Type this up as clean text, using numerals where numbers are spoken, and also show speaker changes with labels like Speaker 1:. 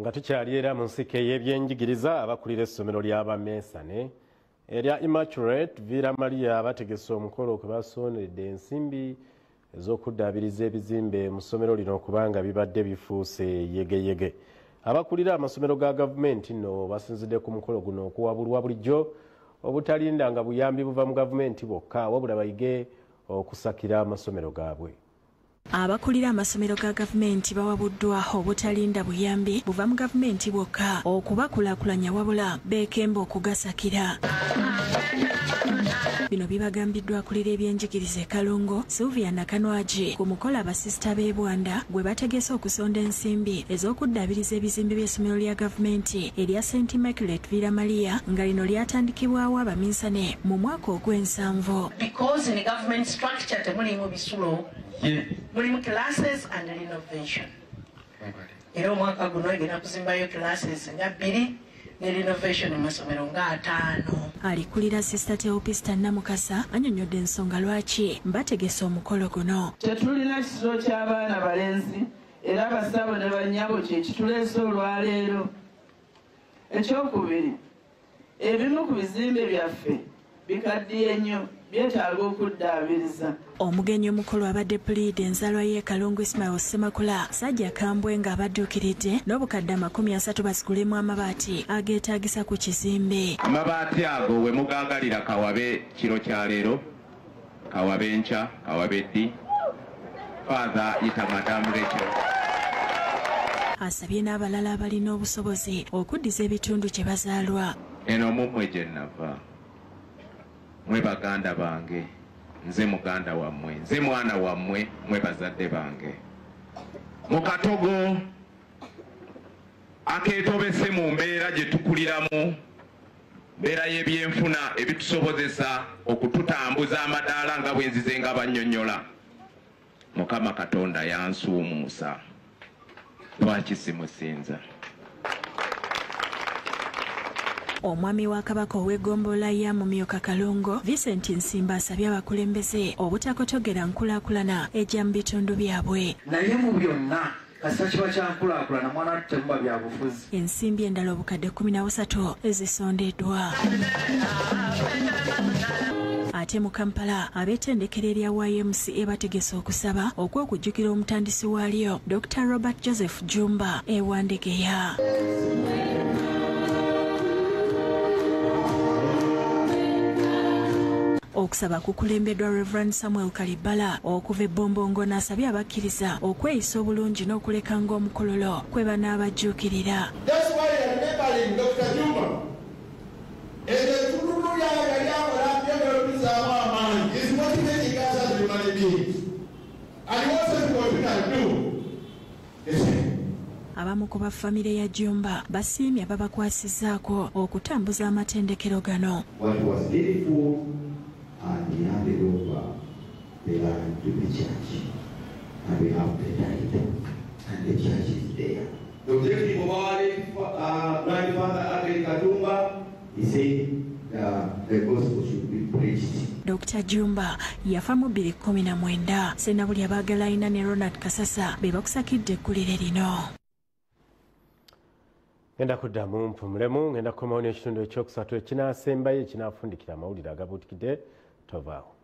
Speaker 1: Nga tukyali era mu nsiko ey'ebyenjigiriza, abakulira essomero ly'abaminsane erya Immaculate Villa Maria bategese omukolo kwe basonedde ensimbi ez'okuddaabiriza ebizimbe mu ssomero lino kubanga bibadde bifuuse yegeyege. Abakulira amasomero ga gavumenti nno basinzidde ku mukolo guno okuwabulwa bulijjo obutalinda nga buyambi buva mu gavumenti bwokka, wabula bayige okusakira amasomero gaabwe.
Speaker 2: Abakulira amasomero ga gavumenti bawabuddwa obutalinda buyambi buva mu gavumenti bwokka okubakulaakulanya, wabula beekemba okugasakira. Bino bibagambiddwa akulira ebyenjigiriza e Kalungu, Sylvia Nakanwagi, ku mukolo abasisita b'e Bwanda gwe bategese okusonda ensimbi ez'okuddaabiriza ebizimbe by'essomero lya gavumenti erya St Immaculate Villa Maria nga lino lyatandikibwawo abaminsane mu mwaka ogw'ensanvu.
Speaker 3: Because in government structure temulimu bisulo, mulimu classes and renovation. Era omwaka guno egenda kuzimbayo classes nga 2 ne renovation mu masomero nga 5.
Speaker 2: Alikulira Sister Teopista Namukasa annyonnyodde ensonga lwaki bategese omukolo guno.
Speaker 4: Tetulina kisulo ky'abaana balenzi era bassabo ne bannyabo kye kituleese olwaleero. Ekyokubiri, ebimu ku bizimbe byaffe bikaddiye nnyo, byetaaga okuddaabiriza.
Speaker 2: Omugenyi omukulu abadde puliida enzaalwa y'e Kalungu Ismail Ssemakula Sajja Kambwe ng'abadduukiridde n'obukadde 30 basigulemu amabaati ageetaagisa ku kizimbe.
Speaker 5: Amabaati ago we mugaagalira kawabe kiro kya leero, kawabe nkya, kawabe ddi. Father yita Madam Rachel.
Speaker 2: Asabye n'abalala abalina obusobozi okuddiza ebitundu kye bazaalwa.
Speaker 5: Eno mummwe gye nava, mwe baganda bange, nze muganda wammwe, nze mwana wammwe, mwe bazadde bange. Mu katogo akeetobese mu mbeera gye tukuliramu, mbeera y'ebyenfuna ebitusobozesa okututambuza amadaala nga bwe nzize nga bannyonnyola. Mukama Katonda yansuumuusa, lwaki simusinza?
Speaker 2: Omwami wa Kabaka ow'eggombolola ya Mumyuka Kalungu, Vincent Nsimba, asabye abakulembeze obutakotogera nkulaakulana ejja mu bitundu byabwe.
Speaker 6: Naye mu byonna kasita kiba kya nkulaakulana, mwana temuba bya bufuzi.
Speaker 2: Ensimbi endala obukadde 13 ezisondeddwa. Ate mu Kampala ab'ettendekero erya YMCA bategese okusaba okw'okujjukira omutandisi waalyo Dr. Robert Joseph Jumba e Wandegeya. Okusaba kukulembeddwa Reverend Samuel Kalibala okuva e Bombongo n'asabye abakkiriza okweyisa obulungi n'okuleka ng'omukololo kwe banaabajjuukirira.
Speaker 7: That's why I remembering Dr. Jumba. Ebyo yali akola byebyo amaanyi is motivating us as human beings. And he wants us to continue and do the same.
Speaker 2: Abamu ku ba famire ya Jumba basiimye ababakwasizzaako okutambuza amatendekero gano.
Speaker 8: What was needful, and he handed over the land to the church, and we have the title, and the church is there. The objective of our late grandfather Abel Katumba, he said the gospel should be preached.
Speaker 2: Dr. Jumba yafa mu 2019. Ssenabulya Baagalayina ne Ronald Kasasa be bakusakidde eggulire lino.
Speaker 1: Ngenda kuddamu mpumulemu, ngenda kukomawo n'ekitundu ekyokusatu ekinaasembayo ekinaafundikira amawulire agabuutikidde. Tovaawo.